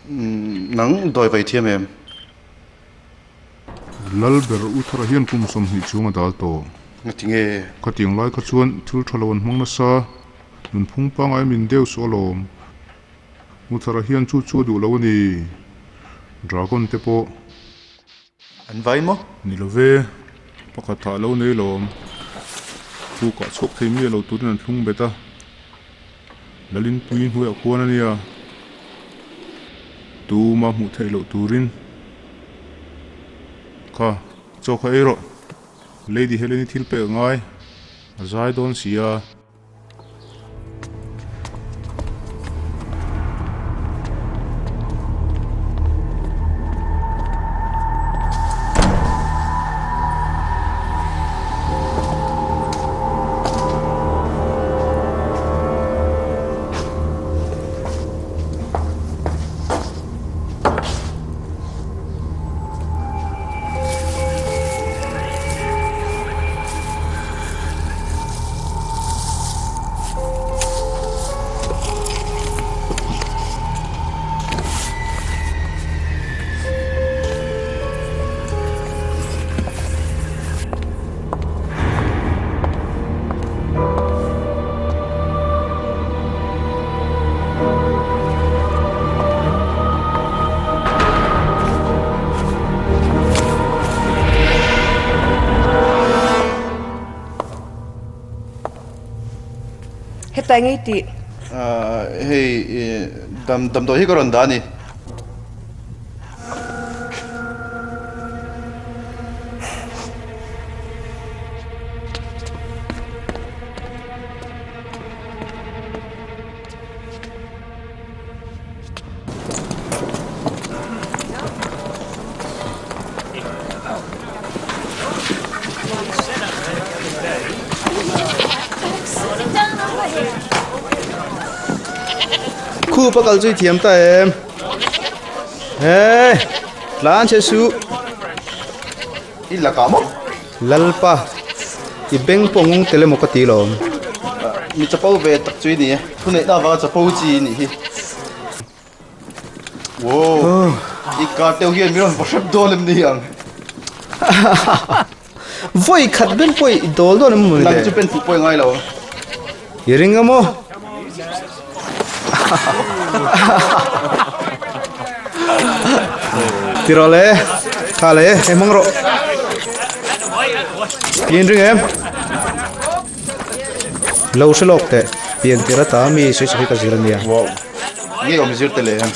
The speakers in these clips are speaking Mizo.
Nang dawi vai thiam em? Lalber U Thara hian kum 20 chhung a dal tawh. Ngati nge? Khatiang lai kha chuan thil tha lo an hmang nasa. Nunphung pangngai min deuh suh alawm. U Thara hian chu chu a duh lo a ni. Dragon te pawh. An vai maw? Ni lo ve. Pakhat thah lo nei lawm. Pukah chhuak thei miah lo turin an thlung bet a. Lalinpui hnuaiah khuan a nia. Tuma hmuh theih loh turin kha chaw kha ei rawh. Lady Helen-i thil pek a ngai. A zai dawn si a. Hetlai ngei tih. Hei damdawi hi ka rawn dah a ni. Khup a kal chu i thiam ta em? He, tlan che suh. I lakah maw? Lalpa, i beng pawh ngung tel emaw ka ti lawm. Mi chapo ve tak chu i ni e. Thuneihna avanga chapo chi i nih hi. Wow, i kar teuh hian min rawn va hrep dawn em ni ang? Vawi khat ben pawh i dawl dawn em maw le? Nang chu pen fuh pawh i ngai lo ang. I ring a maw? Ti rawh le, kha le, hei hmang rawh. Pian ring em? Lo hre lawk teh, pian tir ata mi sawi sawi ka zir a nia. Wow, nge awm zir te le em?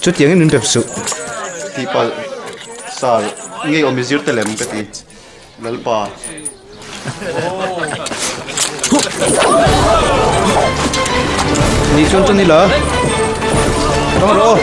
Chutiangin min pep suh. Tihpalh, sir, nge awm zir te lem ka ti. Lalpa. Ni chuan chuan ila. Tang rawh.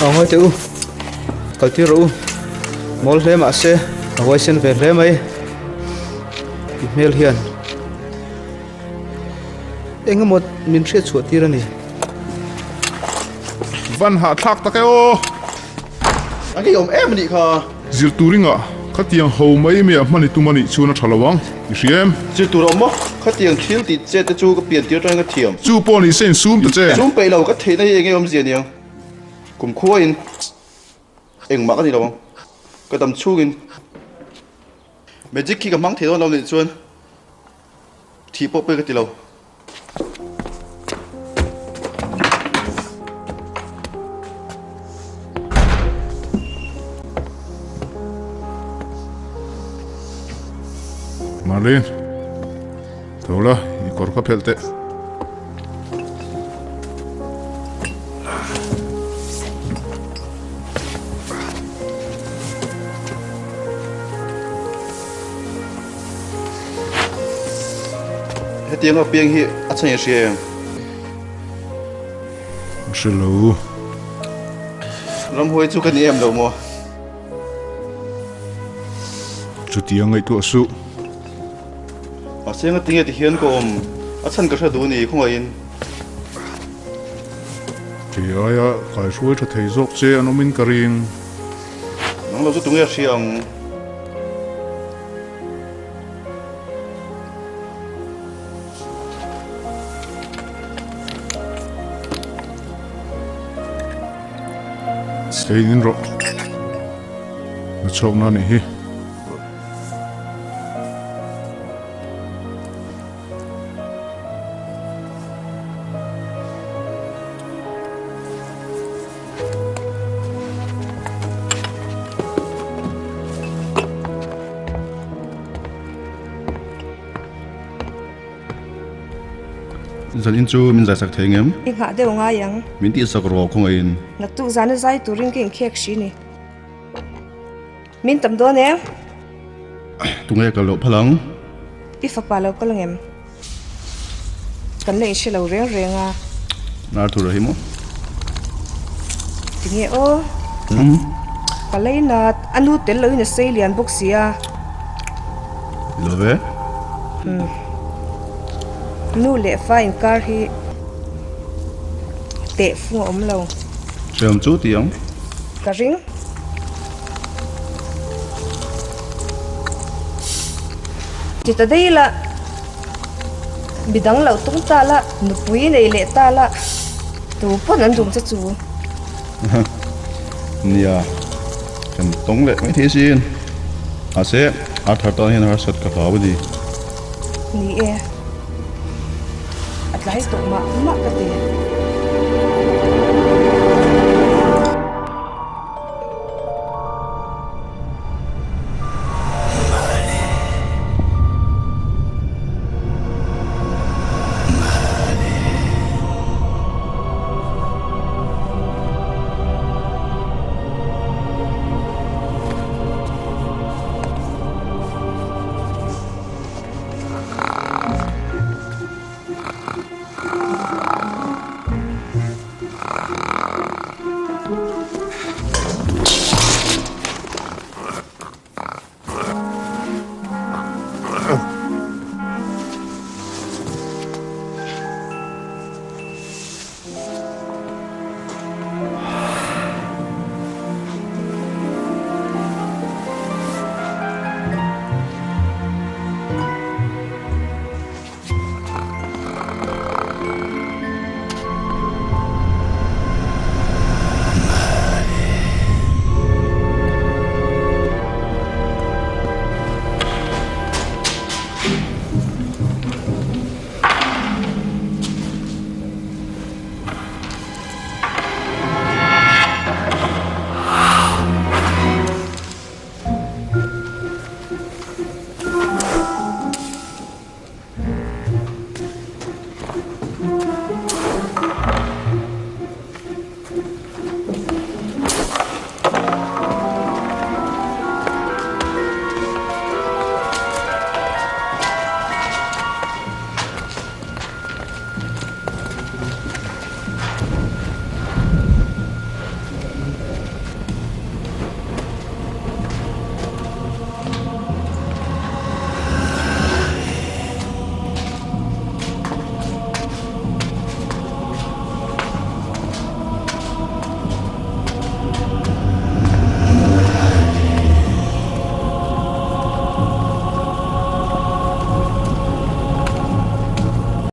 A ngawi teh u, kal tir rawh u, mawl hle mah se a huaisen ve hle mai i hmel hian eng emaw min hriat chhuah tir a ni. Van hahthlak tak e aw! A ngeiawm em a nih kha. Zirturinga. Khatiang ho mai mai ah hman i tum a nih chuan a tha lo ang, i hria em? Zir tur a awm maw? Khatiang thil tih chet te chu ka pian tir atangin ka thiam. Chu pawh ni se insum ta che. Sum peih lo, ka theihna hi enge awmzia niang? Kumkhua in engmah ka ni lo ang. Ka dam chhungin magic khi ka hmang thei dawn lo nih chuan thih pawh pawi ka ti lo. Marlene, tho la, i kawr kha phelh teh. Hetiang apiang hi a chhan i hria em? A hre lo. Ramhuai chu ka ni em lo maw? Chutia ngaihtuah suh. Mahse ngatinge ti hian ka awm? A chhan ka hre duh a ni khawngaihin. Kei aia kaihruai tha thei zawk che an awmin ka ring. Nang lo chu tunge a hria ang? Hei in rawh. Na chhuak na nih hi. Zan in chu min zai sak thei ngem? I nghah deuh ngai ang. Min tih sak rawh khawngaihin. Naktuk zana zai turin ka inkhek hri ni. Min tam dawn em? Tunge kal loh phal ang? I fapa lo kal ngem? Kan la inhre lo reng reng a. Arthur a hi maw? Tinge aw? Ka leinat a nu tel loin a sei lian bawk si a. Lo ve? Nu leh fa inkar hi teh fung a awm lo. Hreawm chu ti ang. Ka ring. Ti ta daih la, midang lo tung ta la, nupui nei leh ta la, tu pawn an dum che chu. Nia, kan tawng leh mai thei sin. Mahse, Arthur tan hian harsat ka hlau a ni. Ni e, a tlai tawh mah mah ka ti.